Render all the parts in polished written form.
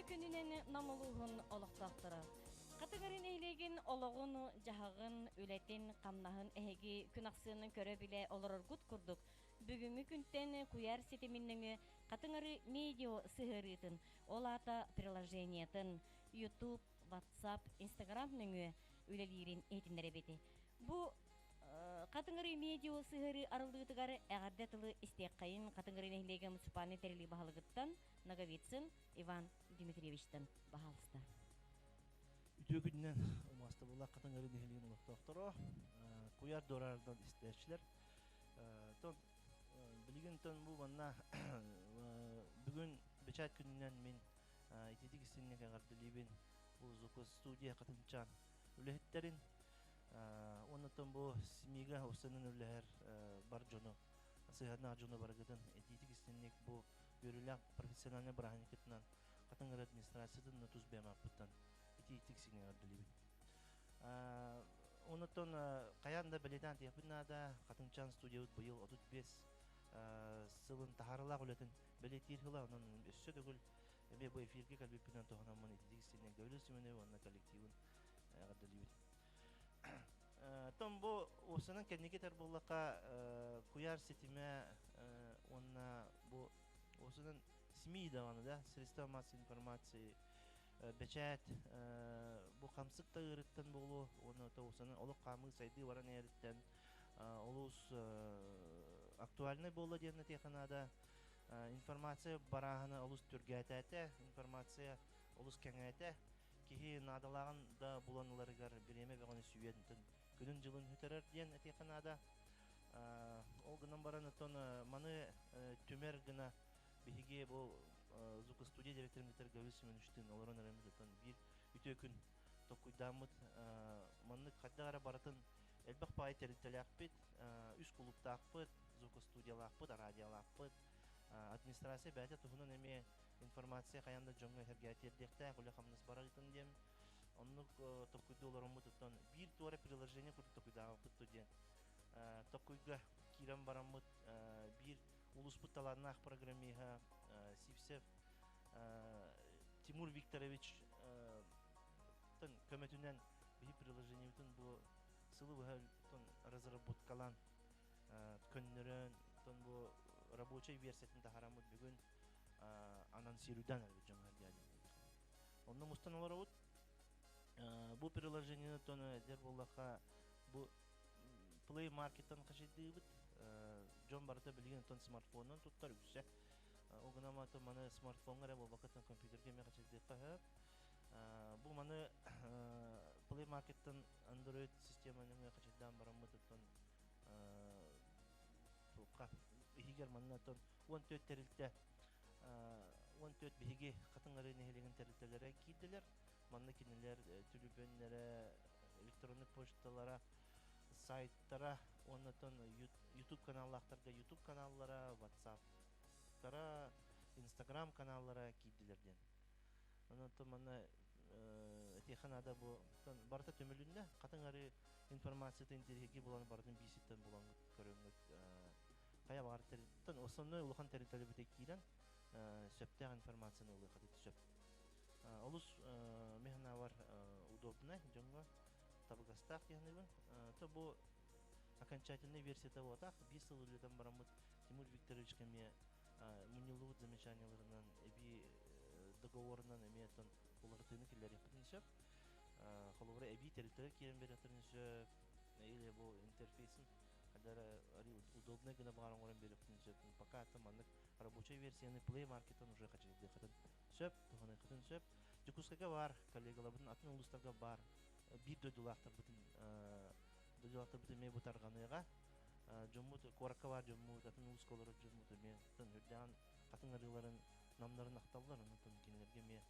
Үтүө күнүнэн Нам улууһун олохтоохторо. Хатыгарын нэһилиэгин олоҕун, дьаһаҕын, үлэтин, хамнаһын эһиги күн ахсыанын көрө-билэ олороргут курдук, бүгүҥҥү күнтэн куйаар ситимин нөҥүө Хатыҥары медиа сыһыарыытын, ол аата приложениетын, YouTube, WhatsApp, Instagram нөҥүө үлэлиирин иһитиннэрэбит. Бу Хатыҥыры медиа сыһыарыы арыллыытыгар эҕэрдэ тылы истиэххэйин Хатыҥыры нэһилиэгэ муниципальнай тэриллии баһылыгыттан Ноговицын Иван Дмитриевичтан баһаалыста. Үтүө күнүнэн умаастабыллаах Хатыҥыры нэһилиэгин олохтоохторо, куйаар дуораардан истээччилэр. Тон билигин тон бу манна бүгүн бэчээт күнүнэн мин ититик истинник эҕэрдэлиибин бу звукостудия Хатынчаан үлэһиттэрин Оннуттан бу СМИ-га устанан үлэһэр бар дьону, сыһыаннаах дьону барыгытын этиитик истинник бу үөрүүлээх профессиональнай бырааһынньыкытынан Хатыҥыр администрациятын тус бэйэм ааппыттан итиитик сиҥэҕэрдилибин. Оннуттан хайаан да бэлиэтээн тиэхпин наада, Хатыҥчаан студиябыт быйыл 35 сылын таһаарылаах үлэтин бэлиэтиир сыла, онон өссө төгүл эмиэ бу эфиргэ кэлбиппинэн туһанаммын ититик истинник Гаврил Семенович уонна коллективын эҕэрдэлиибин. Том бу уопсанан кэнники этэр буоллахха куйаар ситимэ уонна бу уопсанан СМИ даҕаны да средства массовой информации бэчээт бу хамсык да ыарыттан буолуо уонна уопсанан олох хаамыы сайдыы баран иһэриттэн олус актуальнай буолла диэн этиэххэ наада. Информация барааһына олус түргээтээтэ, информация олус кэҥээтэ. Киһи наадалааҕын да булан ыларыгар бириэмэ бөҕөнү сүүйэн күнүн-дьылын сүтэрэр диэн этиэххэ наада. Ол гынан баран оттон маны түмэр гына биһиги бу звукостудия директорын кытары Гаврил Семеновичтыын олорон эрэммит оттон биир үтүө күн толкуйдааммыт маннык хайдах эрэ барытын элбэх баай тэрилтэлээхпит, үс кулууптаахпыт, звукостудиялаахпыт, радиолаахпыт. Администрация бэйэтэ туһунан эмиэ информация хайаан да дьоҥҥо эһэргэ тиэрдиэхтээх үлэ-хамнас барарытын диэн оннук толкуйдуу олороммут биир туора приложение курдук толкуйдаабыппыт диэн толкуйга киирэн бараммыт биир улууспут талааннаах программиһа Сивцев Тимур Викторович көмөтүнэн биһи приложениебытын бу сылы быһа разработкалаан көннөрөн бу рабочай версиятын таһараммыт бүгүн анонсируйдан эрбит дьоҥҥо диэн. Онно мустан олоробут. Бу приложениены тону эдэр буоллахха бу Play Markеттан хачайдыыбыт. Дьон барыта билигин оттон смартфонунан туттар үксэ. Ол гынан маны смартфоҥҥа эрэ буолбакка компьютерга эмиэ хачайдыахха сөп. Бу маны Play Markеттан Android системаны нөҥүө хачайдаан бараммыт оттон иһигэр манна оттон 14 тэрилтэ 14 биһиги Хатыҥ Арыы нэһилиэгин тэрилтэлэрэ киирдилэр. Манна кинилэр түлүпүөннэрэ, электроннай почталара, сайттара уонна YouTube каналлаахтарга YouTube каналлара, WhatsApp-тара, Instagram каналлара киирдилэр диэн. Онон манна этиэхэ наада бу барыта түмүлүннэ. Хатыҥ Арыы информацията интэриэһиргии булан барытын бииситтэн булан көрөҥҥүт хайа баҕар тэрилтэн основной улахан тэрилтэлэрбитэ киирэн сөптөөх информацияны ылыахха сөп. Олус мин санаабар удобнай дьоҥҥо табыгастаах диэхнибин. То бу окончательный версията буолбатах. Биир сыл үлэлэтэн бараммыт Тимур Викторовичка эмиэ мунньуллубут замечаниеларынан эбии договорунан эмиэ оттон уларытыыны киллэриэхпитин сөп. Холобура эбии тэрилтэлэр киирэн биэриэхтэрин сөп. Или бу интерфейсин удобный гына баҕар оҥорон биэриэхпитин сөп. Пока это маннык рабочай версияны Play Market'тан уже хачайдыаххытын сөп, туһаныаххытын сөп. Дьокуускайга баар коллегаларбытын атын улуустарга баар биир дойдулаахтарбытын дойдулаахтарбытын эмиэ бу тарҕаныаҕа. Дьоммут куоракка баар дьоммут, атын улууска олорор дьоммут эмиэ үрдээн хатыҥ арыыларын намнарын ахталлар, онон кинилэргэ эмиэ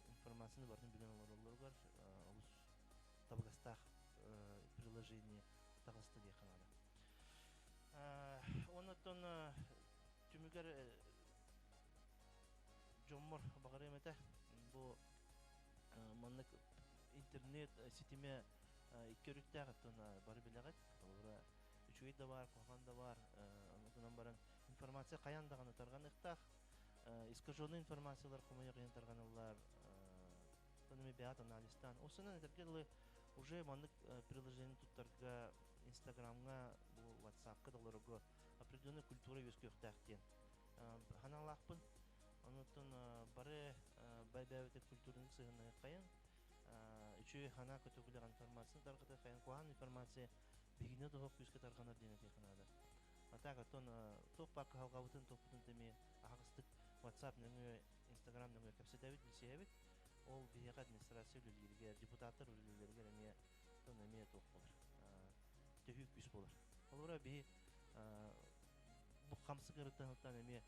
информацияны барытын билэн олороллоругар олус табыгастаах приложение таҕыста диэххэ наада. Оннуттан түмүгэр дьоммор баҕарыам этэ бу маннык интернет ситимэ икки өрүттээх оттон бары билэҕит. Холобура үчүгэй да баар, куһаҕан да баар. Ону гынан баран информация хайаан даҕаны тарҕаныахтаах. Искаженный информациялар хомойуох иһин тарҕаналлар. Ону бэйэҕит анализтаан. Осунан этэргэ дылы уже маннык приложение туттарга Инстаграмҥа, бу WhatsAppка да олорорго определенная культура үөскүөхтээх диэн ханаалаахпын. Онуттан бары бэйбээбитэ культураны сыһынныаххайын, үчүгэй ханаа көтөгүлэх информацияны тарҕатыаххайын, куһаҕан информация биһигини тоһох күүскэ тарҕанар диэн этиэххэ наада. А так оттон туох баар кыһалҕабытын туохпутун эмиэ аһаҕастык WhatsApp нөҥүө, Instagram нөҥүө кэпсэтэбит, билсиһэбит. Ол биһиэхэ администрация үлэлииригэр, депутаттар үлэлииллэригэр эмиэ тон эмиэ туох буолар, төһүү күүс буолар. Холобура, биһи бу хамсык ырыттан эмиэ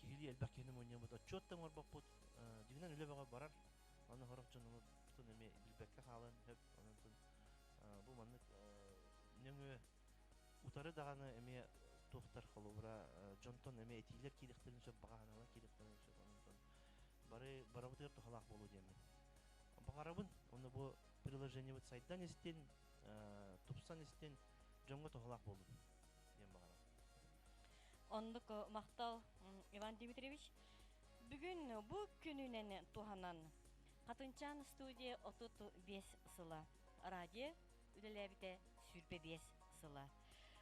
киһилии элбэх киһини мунньаммыт, отчуот да оҥорбоппут, дьиҥинэн үлэ бөҕө барар, аны сорох дьонумутун эмиэ билбэккэ хаалан сөп, онон бу маннык нөҥүө утары даҕаны эмиэ туохтар холобура дьонтон эмиэ этиилэр киириэхтэрин сөп, баҕа санаалар киириэхтэрин сөп, онон бары барабытыгар туһалаах буолуо диэммин баҕарабын. Онно бу приложениебыт сайдан истин, тупсан истин, дьоҥҥо туһалаах буоллун диэн баҕарабын. Оннук махтал, Иван Дмитриевич. Бүгүн бу күнүнэн туһанан Хатынчаан студия 35 сыла, радио үлэлээбитэ 25 сыла.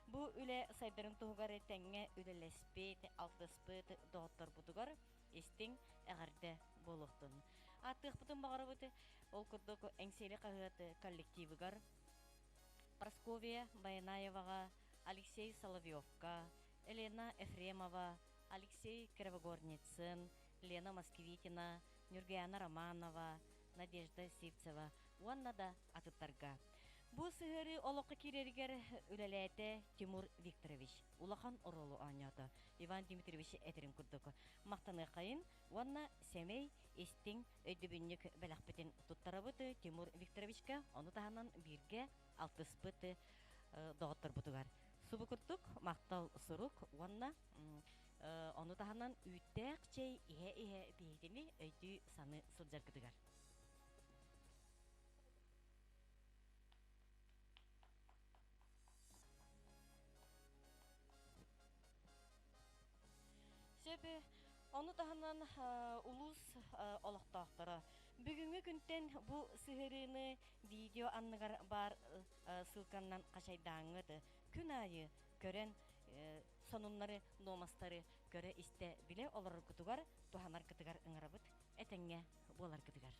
Бу үлэ сайдарын туһугар тэҥҥэ үлэлэспит, алтыспыт доҕотторбутугар истиҥ эҕэрдэ буолуохтун. Ааттыахпытын баҕарабыт, ол курдук Эҥсиэли хаһыат коллективыгар Прасковья Баянаеваҕа, Алексей Соловьевка, Елена Ефремова, Алексей Кривогорницын, Лена Москвитина, Нюргуяна Романова, Надежда Сивцева уонна да атыттарга. Бу сыһыарыы олоххо киирэригэр үлэлээтэ Тимур Викторович. Улахан оруолу оонньоото. Иван Дмитриевич этэрин курдук, махтаныаххайын уонна сэмэй, истиҥ өйдөбүнньүк бэлэхпитин туттарабыт Тимур Викторовичка, ону таһынан бииргэ алтыспыт доҕотторбутугар. Субу курдук махтал сурук уонна ону таһынан үүттээх чэй иһэ-иһэ биһигини өйдүү-саныы сылдьаргытыгар. Сөп. Ону таһынан улуус олохтоохторо бүгүҥҥү күнтэн бу сыһыарыыны видео анныгар баар ссылканнан хачайдааҥҥыт күн аайы көрөн сонуннары, нуомастары көрө-истэ билэ олороргутугар, туһанаргытыгар ыҥырабыт, этэҥҥэ буоларгытыгар.